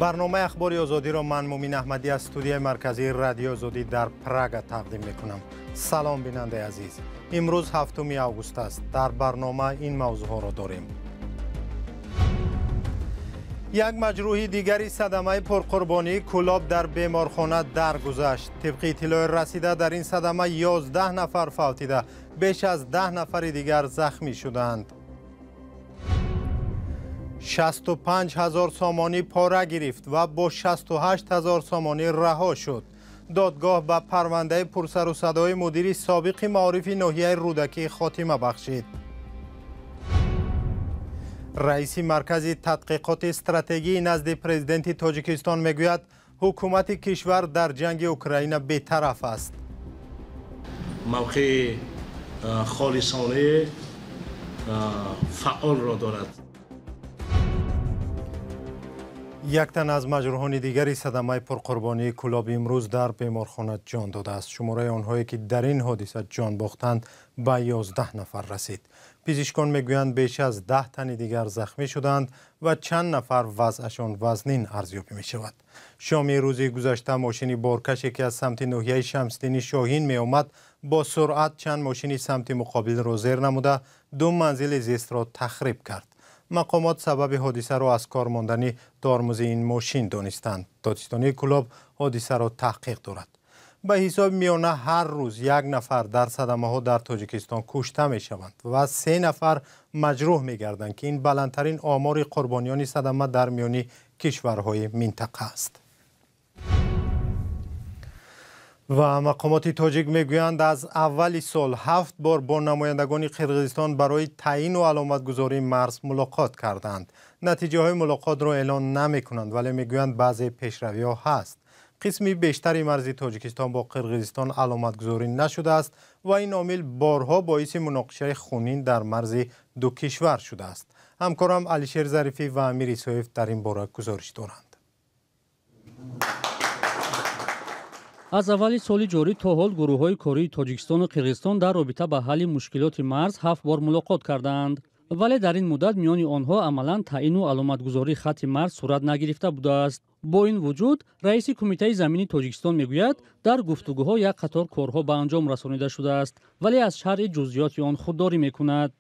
Барномаи Ахбори Озодиро ман Мумин Аҳмадӣ аз студияи марказии Радиои Озодӣ дар Прага тақдим мекунам. Салом, бинандаи азиз. Имрӯз 7 август аст. Дар барнома ин мавзӯъҳоро дорем. Як маҷрӯҳи дигари садамаи пурқурбонии Кӯлоб дар беморхона даргузашт. Тибқи иттилои расида, дар ин садама 11 нафар фавтида, беш аз 10 нафари дигар захмӣ шудаанд. 65 ҳазор сомонӣ пора гирифт ва бо 68 ҳазор сомонӣ раҳо шуд. Додгоҳ ба парвандаи пурсару садои мудири собиқи маорифи ноҳияи Рӯдакӣ хотима бахшид. Раиси Маркази тадқиқоти стратегии назди президенти Тоҷикистон мегӯяд, ҳукумати кишвар дар ҷанги Украина бетараф аст. Мавқеи холисонаи фаъолро дорад. Як тан аз маҷрӯҳони дигари садамаи пурқурбонии Кӯлоб имрӯз дар беморхона ҷон додааст. Шумораи онҳое ки дар ин ҳодиса ҷон бохтанд, ба 11 нафар расид. Пизишкон мегӯянд, беш аз 10 тани дигар захмӣ шуданд ва чанд нафар вазъашон вазнин арзёбӣ мешавад. Шоми рӯзи гузашта мошини боркаше, ки аз самти ноҳияи Шамсиддини Шоҳин меомад, бо суръат чанд мошини самти муқобилро зер намуда, ду манзили зистро тахриб кард. Мақомот сабаби ҳодисаро аз кор мондани тормози ин мошин донистанд. Додситонии Кӯлоб ҳодисаро таҳқиқ дорад. Ба ҳисоби миёна ҳар рӯз як нафар дар садамаҳо дар Тоҷикистон кушта мешаванд ва се нафар маҷрӯҳ мегарданд, ки ин баландтарин омори қурбониёни садама дар миёни кишварҳои минтақа аст. Ва мақомоти тоҷик мегӯянд, аз аввали сол 7 бор бо намояндагони Қирғизистон барои таъину аломатгузории марз мулоқот карданд. Натиҷаҳои мулоқотро эълон намекунанд, вале мегӯянд, баъзе пешравиҳо ҳаст. Қисми бештари марзи Тоҷикистон бо Қирғизистон аломатгузорӣ нашудааст ва ин омил борҳо боиси муноқишаи хунин дар марзи ду кишвар шудааст. Ҳамкорам Алишер Зарифӣ ва Амир Исоев дар ин бора гузориш доранд. Аз аввали соли ҷорӣ то ҳол гурӯҳҳои кории Тоҷикистону Қирғизистон дар робита ба ҳалли мушкилоти марз 7 бор мулоқот кардаанд. Вале дар ин муддат миёни онҳо амалан таъину аломатгузории хатти марз сурат нагирифта будааст. Бо ин вуҷуд, раиси Кумитаи замини Тоҷикистон мегӯяд, дар гуфтугӯҳо як қатор корҳо ба анҷом расонида шудааст, вале аз шарҳи ҷузъиёти он худдорӣ мекунад.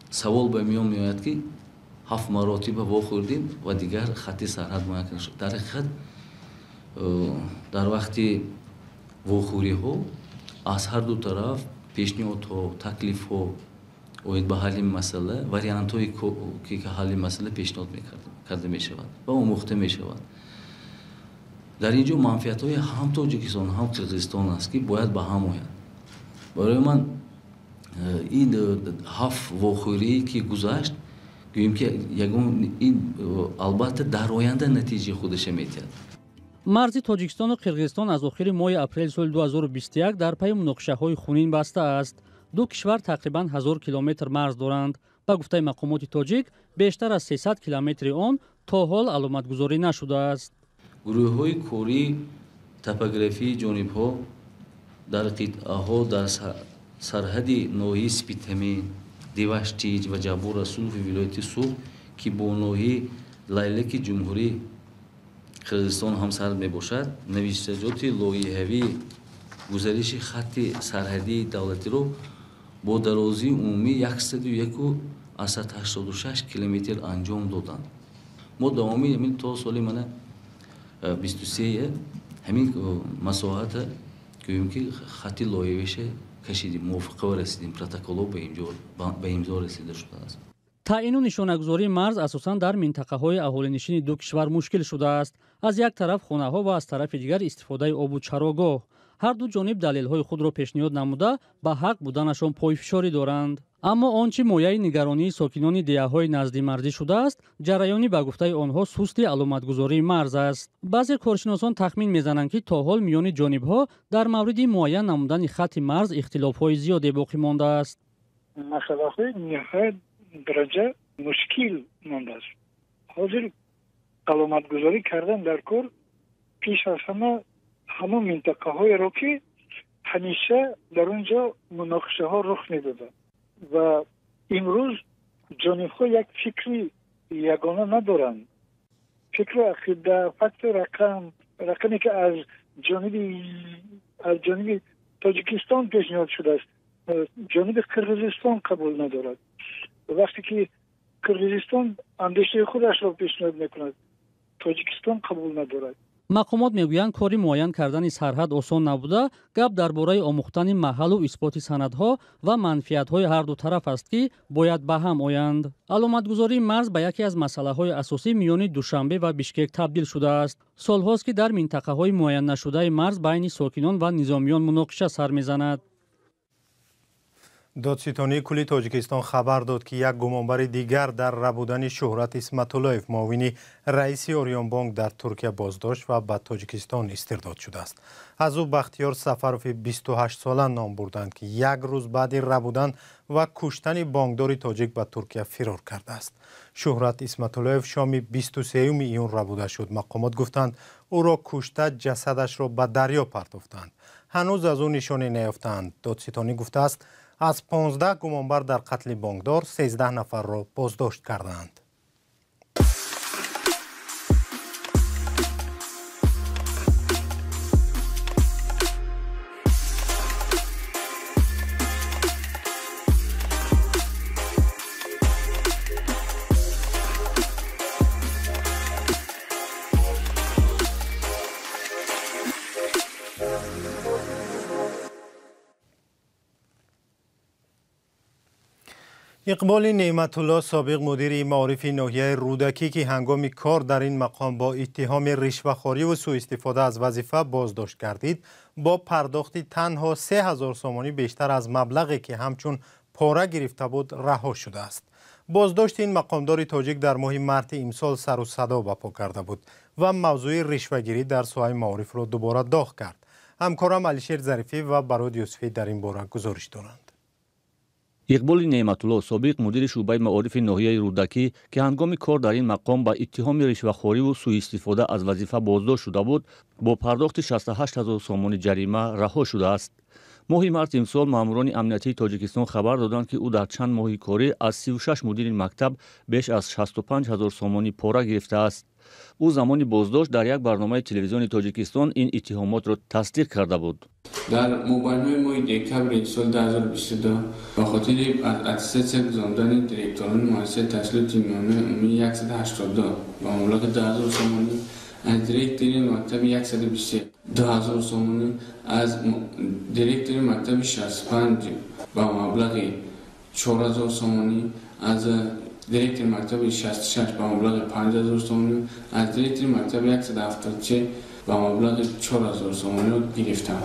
Савол ба миён меояд, ки 7 маротиба вохӯрдем ва дигар хатти сарҳад муайян нашуд. Дар ҳақиқат, дар вақти вохӯриҳо аз ҳар ду тараф пешниҳодҳо, таклифҳо оид ба ҳалли масъала, вариантҳое ки ҳалли масъала пешниҳод карда мешавад ва омӯхта мешавад. Дар ин ҷо манфиатҳои ҳам Тоҷикистон, ҳам Қирғизистон аст, ки бояд ба ҳам ояд. Барои ман ин 7 вохӯрие ки гузашт, гӯем ки ягон ин албатта дар оянда натиҷаи худаша метиҳад. Марзи Тоҷикистону Қирғизистон аз охири моҳи апрели соли 2021 дар пайи муноқишаҳои хунин баста аст. Ду кишвар тақрибан 1000 километр марз доранд. Ба гуфтаи мақомоти тоҷик, бештар аз 300 километри он то ҳол аломатгузорӣ нашудааст. Гурӯҳҳои кории топографии ҷонибҳо дар қитъаҳо дар сарҳади ноҳияи Спитамен, Деваштич ва Ҷаббор Расулови вилояти Суғд, ки бо ноҳияи Лайлаки ҷумҳурии Қирғизистон ҳамсарҳад мебошад, навиштаҷоти лоиҳавии гузариши хатти сарҳадии давлатиро бо дарозии умумӣ 101,86 километр анҷом доданд. Мо давоми ҳамин то соли мана 23 ҳамин масоҳата гӯем ки хатти лоиҳавиша кашидем, мувофиқа расидем, протоколҳо ба имзо расида шудааст. Таъину нишонагузории марз асосан дар минтақаҳои аҳолинишини ду кишвар мушкил шудааст. Аз як тараф хонаҳо ва аз тарафи дигар истифодаи обу чарогоҳ. Ҳар ду ҷониб далелҳои худро пешниҳод намуда, ба ҳақ буданашон пойфишорӣ доранд. Аммо он чӣ мояи нигаронии сокинони деҳаҳои наздимарзӣ шудааст, ҷараёни ба гуфтаи онҳо сусти аломатгузории марз аст. Баъзе коршиносон тахмин мезананд, ки то ҳол миёни ҷонибҳо дар мавриди муайян намудани хатти марз ихтилофҳои зиёде боқӣ мондааст. Масъалаҳои ниҳоят дараҷа мушкил мондааст. Ҳозир аломатгузорӣ кардан дар кор пеш аз ҳама ҳамон минтақаҳоеро, ки ҳамеша дар он ҷо муноқишаҳо рух медоданд ва имрӯз ҷонибҳо як фикри ягона надоранд. Фикру ақида, факту рақаме ки аз ҷониби Тоҷикистон пешниҳод шудааст, ҷониби Қирғизистон қабул надорад. Вақте ки Қирғизистон андешаи худашро пешниҳод мекунад, Тоҷикистон қабул надорад. Мақомот мегӯянд, кори муайян кардани сарҳад осон набуда, гап дар бораи омӯхтани маҳаллу исботи санадҳо ва манфиатҳои ҳар ду тараф аст, ки бояд ба ҳам оянд. Аломатгузории марз ба яке аз масъалаҳои асосӣ миёни Душанбе ва Бишкек табдил шудааст. Солҳост, ки дар минтақаҳои муайяннашудаи марз байни сокинон ва низомиён муноқиша сар мезанад. Додситонии кулли Тоҷикистон хабар дод, ки як гумонбари дигар дар рабудани Шуҳрат Исматуллоев, муовини раиси Ориёнбонк дар Туркия боздошт ва ба Тоҷикистон истирдод шудааст. Аз ӯ Бахтиёр Сафарови 28-сола ном бурданд, ки як рӯз баъди рабудан ва куштани бонкдори тоҷик ба Туркия фирор кардааст. Шуҳрат Исматуллоев шоми 23 июн рабуда шуд. Мақомот гуфтанд, ӯро кушта, ҷасадашро ба дарё партофтанд. Ҳанӯз аз ӯ нишоне наёфтаанд. Додситонӣ гуфтааст, аз 15 гумонбар дар қатли бонкдор 13 нафарро боздошт кардаанд. Иқболи Неъматулло, собиқ мудири маорифи ноҳияи Рӯдакӣ, ки ҳангоми кор дар ин мақом бо иттиҳоми ришвахориву сӯистифода аз вазифа боздошт гардид, бо пардохти танҳо 3000 сомонӣ бештар аз маблағе, ки ҳамчун пора гирифта буд, раҳо шудааст. Боздошти ин мақомдори тоҷик дар моҳи марти имсол сару садо ба по карда буд ва мавзӯи ришвагирӣ дар соҳаи маорифро дубора доғ кард. Ҳамкорам Алишер Зарифӣ ва Барод Юсуфӣ дар ин бора гузориш доранд. Иқболи Неъматулло, собиқ мудири шӯъбаи маорифи ноҳияи Рӯдакӣ, ки ҳангоми кор дар ин мақом ба иттиҳоми ришвахориву сӯистифода аз вазифа боздошт шуда буд, бо пардохти 68 000 сомонӣ ҷарима раҳо шудааст. Моҳи марти имсол маъмурони амниятии Тоҷикистон хабар доданд, ки ӯ дар чанд моҳи корӣ аз 36 мудири мактаб беш аз 65 000 сомонӣ пора гирифтааст. Ӯ замони боздошт дар як барномаи телевизиони Тоҷикистон ин иттиҳомотро тасдиқ карда буд. Дар мобайнҳои моҳи декабри соли 2022 ба хотири аз аттестатсия гузарондани директорони муассисаи таҳсилоти миёнаи умумӣ 182 ба маблағи 2000 сомонӣ, аз директори мактаби 123 2000 сомонӣ, аз директори мактаби 65 ба маблағи 4000 сомонӣ, аз директори мактаби 66 ба маблағи 5000 сомонӣ, аз директори мактаби 173 ба маблағи 4000 сомониро гирифтам.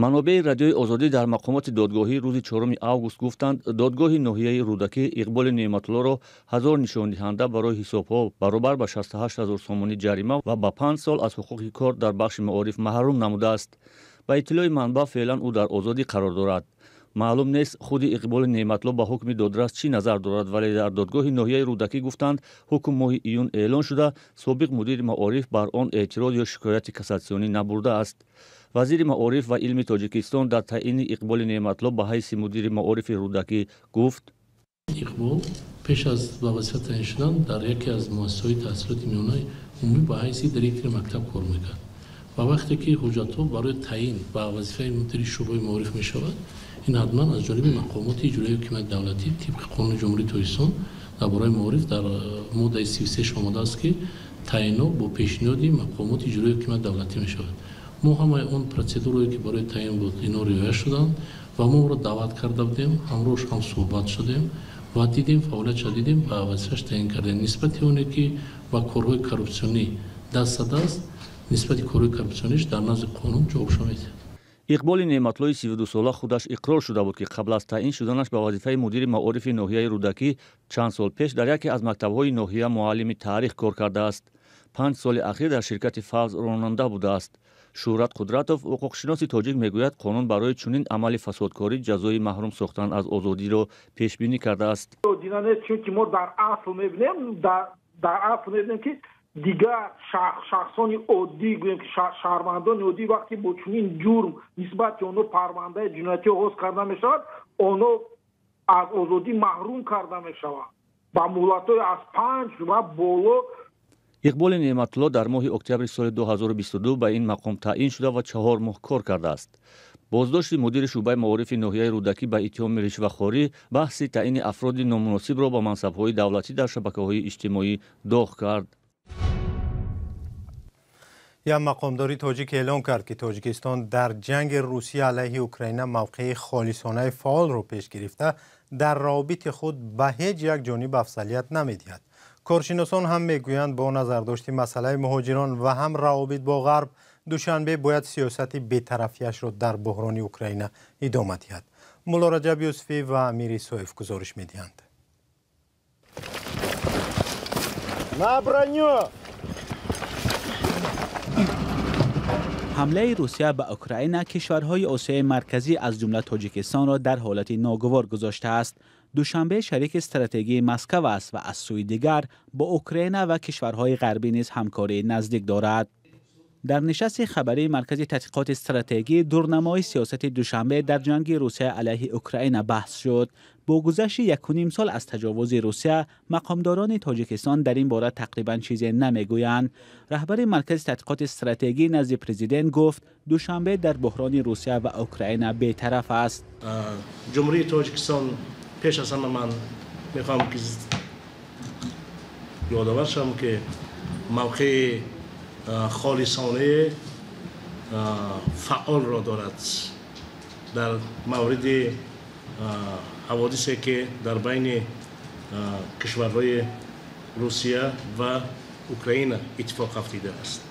Манобеи радиои Озодӣ дар мақомоти додгоҳӣ рӯзи 4 август гуфтанд, додгоҳи ноҳияи Рӯдакӣ Иқболи Неъматуллоро 1000 нишондиҳанда барои ҳисобҳо баробар ба 68 000 сомонӣ ҷарима ва ба 5 сол аз ҳуқуқи кор дар бахши маориф маҳрум намудааст. Ба иттилои манбаъ, феълан ӯ дар озодӣ қарор дорад. Маълум нест худи Иқболи Неъматулло ба ҳукми додрас чӣ назар дорад, вале дар додгоҳи ноҳияи Рӯдакӣ гуфтанд, ҳукм моҳи июн эълон шуда, собиқ мудири маориф бар он эътироз ё шикояти кассатсионӣ набурдааст. Вазири маориф ва илми Тоҷикистон дар таъини Иқболи Неъматулло ба ҳайси мудири маорифи Рӯдакӣ гуфт: Иқбол пеш аз ба вазифа таъин шудан дар яке аз муассисаҳои таҳсилоти миёнаи умумӣ ба ҳайси директори мактаб кор мекард ва вақте ки ҳуҷҷатҳо барои таъин ба вазифаи мудири шӯъбаи маориф мешавад, ин ҳатман аз ҷониби мақомоти иҷроияи ҳукумати давлатӣ тибқи қонуни Ҷумҳурии Тоҷикистон дар бораи маориф дар моддаи 33 омадааст, ки таъинот бо пешниҳоди мақомоти иҷроияи ҳукумати давлатӣ мешавад. Мо ҳамаи он процедурое, ки барои таъин буд, ино риоя шуданд ва мо ӯро даъват карда будем, ҳамроҳш ҳам суҳбат шудем ва дидем, фаъолиятша дидем, ба вазифааш таъин кардем. Нисбати оне ки ба корҳои коррупсионӣ даст задааст, нисбати корҳои коррупсиониш дар назди қонун ҷавобшо медиҳад. Иқболи Неъматуллои 32-сола худаш иқрор шуда буд, ки қабл аз таъин шуданаш ба вазифаи мудири маорифи ноҳияи Рӯдакӣ чанд сол пеш дар яке аз мактабҳои ноҳия муаллими таърих кор кардааст. 5 соли ахир дар ширкати Фавз ронанда будааст. Шӯҳрат Қудратов, ҳуқуқшиноси тоҷик, мегӯяд, қонун барои чунин амали фасодкорӣ ҷазои маҳрум сохтан аз озодиро пешбинӣ кардааст. Чунки мо дар асл мебинем, ки дигар шахсони оддӣ, гӯем ки шаҳрвандони оддӣ, вақте бо чунин ҷурм нисбати онҳо парвандаи ҷиноятӣ оғоз карда мешавад, онҳо аз озодӣ маҳрум карда мешаванд ба муҳлатҳои аз 5 ва боло. Иқболи Неъматулло дар моҳи октябри соли 2022 ба ин мақом таъин шуда ва 4 моҳ кор кардааст. Боздошти мудири шӯъбаи маорифи ноҳияи Рӯдакӣ ба иттиҳоми ришвахорӣ баҳси таъини афроди номуносибро ба мансабҳои давлатӣ дар шабакаҳои иҷтимоӣ доғ кард. Як мақомдори тоҷик эълон кард, ки Тоҷикистон дар ҷанги Русия алайҳи Украина мавқеи холисонаи фаъолро пеш гирифта, дар равобити худ ба ҳеҷ як ҷониб афзалият намедиҳад. Коршиносон ҳам мегӯянд, бо назардошти масъалаи муҳоҷирон ва ҳам равобит бо Ғарб, Душанбе бояд сиёсати бетарафияшро дар буҳрони Украина идома диҳад. Мулло Раҷаб Юсуфӣ ва Амир Исоев гузориш медиҳанд. На броню! Ҳамлаи Русия ба Украина кишварҳои Осиёи Марказӣ аз ҷумла Тоҷикистонро дар ҳолати ногувор гузоштааст. Душанбе шарики стратегии Москва аст ва аз сӯи дигар бо Украина ва кишварҳои ғарбӣ низ ҳамкории наздик дорад. Дар нишасти хабарии Маркази тадқиқоти стратегӣ дурнамои сиёсати Душанбе дар ҷанги Русия алайҳи Украина баҳс шуд. Бо гузашти 1.5 сол аз таҷовузи Русия, мақомдорони Тоҷикистон дар ин бора тақрибан чизе намегӯянд. Раҳбари Маркази тадқиқоти стратегӣ назди президент гуфт, Душанбе дар буҳрони Русия ва Украина бетараф аст. Ҷумҳурии Тоҷикистон пеш аз ҳама ман мехоҳам ки ёдовар шавам, ки мавқеи холисонаи фаъолро дорад дар мавриди ҳаводисе, ки дар байни кишварҳои Русия ва Украина иттифоқ афтидааст.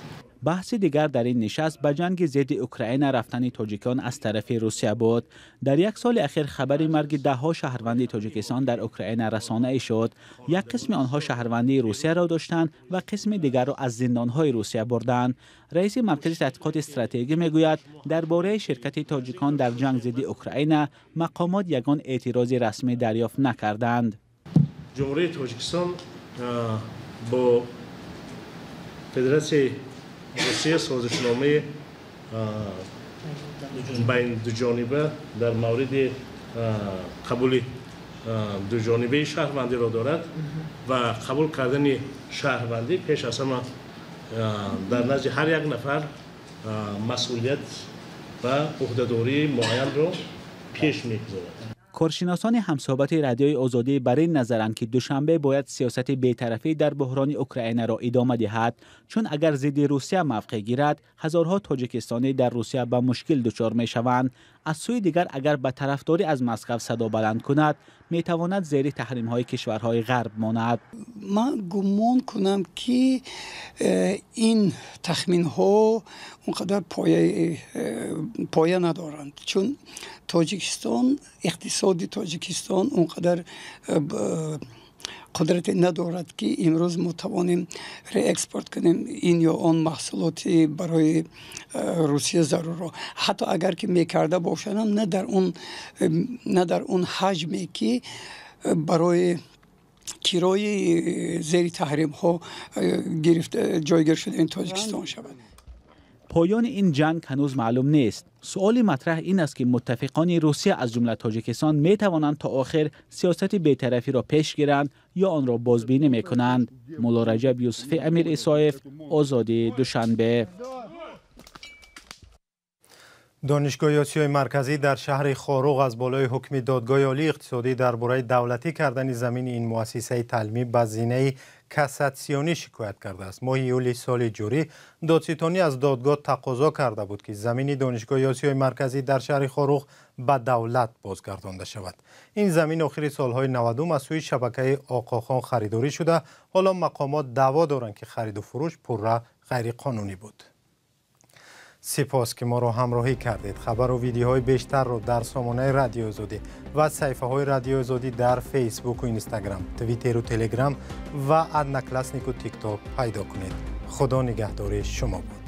Баҳси дигар дар ин нишаст ба ҷанги зидди Украина рафтани тоҷикон аз тарафи Русия буд. Дар як соли ахир хабари марги даҳҳо шаҳрванди Тоҷикистон дар Украина расонаӣ шуд. Як қисми онҳо шаҳрвандии Русияро доштанд ва қисми дигарро аз зиндонҳои Русия бурданд. Раиси Маркази тадқиқоти стратегӣ мегӯяд, дар бораи ширкати тоҷикон дар ҷанг зидди Украина мақомот ягон эътирози расмӣ дарёфт накарданд. Ҷумҳурии Тоҷикистон бо Федератсияи Русия созишномаи байндуҷониба дар мавриди қабули дуҷонибаи шаҳрвандиро дорад ва қабул кардани шаҳрвандӣ пеш аз ҳама дар назди ҳар як нафар масъулият ва ӯҳдадории муайянро пеш мегузорад. Коршиносони ҳамсӯҳбати Радиои Озодӣ бар ин назаранд, ки Душанбе бояд сиёсати бетарафӣ дар буҳрони Украинаро идома диҳад, чун агар зидди Русия мавқеъ гирад, ҳазорҳо тоҷикистонӣ дар Русия ба мушкил дучор мешаванд. Аз сӯи дигар, агар ба тарафдорӣ аз Москва садо баланд кунад, метавонад зери таҳримҳои кишварҳои ғарб монад. Ман гумон кунам, ки ин тахминҳо он қадар поя надоранд, чун Тоҷикистон, иқтисоди Тоҷикистон он қадар қудрате надорад, ки имрӯз мо тавонем реэкспорт кунем ин ё он маҳсулоти барои Русия зарурро. Ҳатто агар ки мекарда бошанд, на дар он ҳаҷме, ки барои кирои зери таҳримҳо ҷойгир шудаи Тоҷикистон шавад. Поёни ин ҷанг ҳанӯз маълум нест. Суоли матраҳ ин аст, ки муттафиқони Русия аз ҷумла Тоҷикистон метавонанд то охир сиёсати бетарафиро пеш гиранд ё онро бозбинӣ мекунанд. Мулло Раҷаб Юсуфӣ, Амир Исоев, Озодӣ, Душанбе. Донишгоҳи Осиёи Марказӣ дар шаҳри Хоруғ аз болои ҳукми Додгоҳи Олии иқтисодӣ дар бораи давлатӣ кардани замини ин муассисаи таълимӣ ба зинаи кассатсионӣ шикоят кардааст. Моҳи июли соли ҷорӣ додситонӣ аз додгоҳ тақозо карда буд, ки замини Донишгоҳи Осиёи Марказӣ дар шаҳри Хоруғ ба давлат бозгардонда шавад. Ин замин охири солҳои 90 аз сӯи шабакаи Оқохон харидорӣ шуда, ҳоло мақомот даъво доранд, ки хариду фурӯш пурра ғайриқонунӣ буд. Сипос, ки моро ҳамроҳӣ кардед. Хабару видеоҳои бештарро дар сомонаи Радиои Озодӣ ва саҳифаҳои Радиои Озодӣ дар Фейсбуку Инстаграм, Твиттеру Телеграм ва Однокласснику Тикток пайдо кунед. Худо нигаҳдори шумо буд.